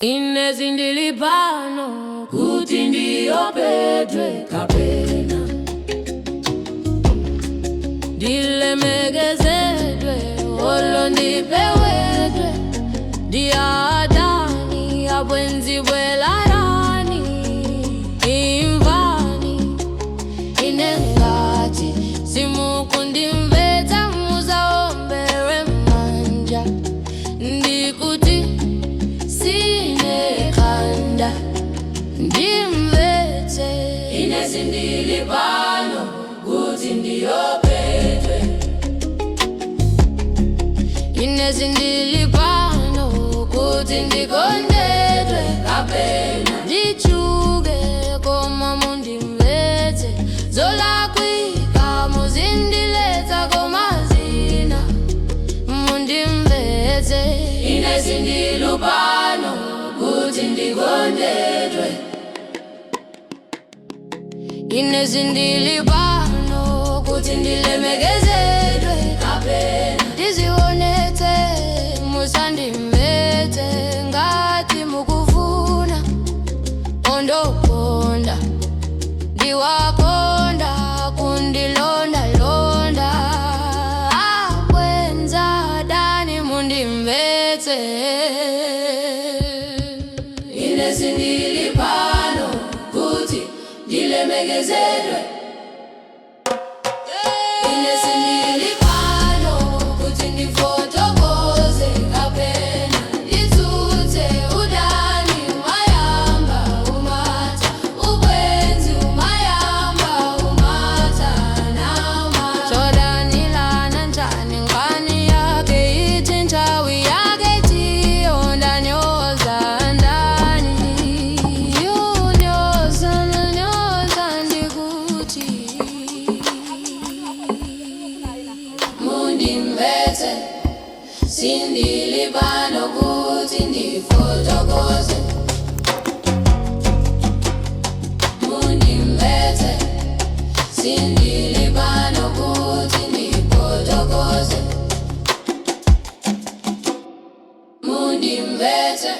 Ine sindili pano kuti ndiopedwe kapena ndilemekezedwe, olo ndipewedwe ndi adani. Abwenzi bwelarani, imvani, ine ngati simukundimvetsa muzaombere manja ndikuti sine khanda, ndimvetse. Ine sindili pano kuti ndiopedwe. Ine sindili pano kuti ndikondedwe kapena ndichuke, koma mundimvetse. Zolakwika muzindiletsa, koma zina mundimvetse. Ine sindili pano kuti ndikondedwe. Ine sindili pano kuti ndilemekezedwe kapena ndizionetse, musandimvetse. Ngati mukufuna ondokonda, ndiwakonda kundilondalonda. Abwenza dani, mundimvetse. Ine sindili pano kuti ndilemekezedwe. Ine sindili pano kuti ndifotokoze kapena nditsutse. Udani umayamba umatha, ubwenzi umayamba umatha nama. Chodanilana njani, nkhani yake iti, nthawi yake tiyo, ndanyoza ndani, unyoza nyoza ndikuti mundimvetse. Sindili pano kuti ndifotokoze, mundimvetse. Sindili pano kuti ndifotokoze, mundimvetse.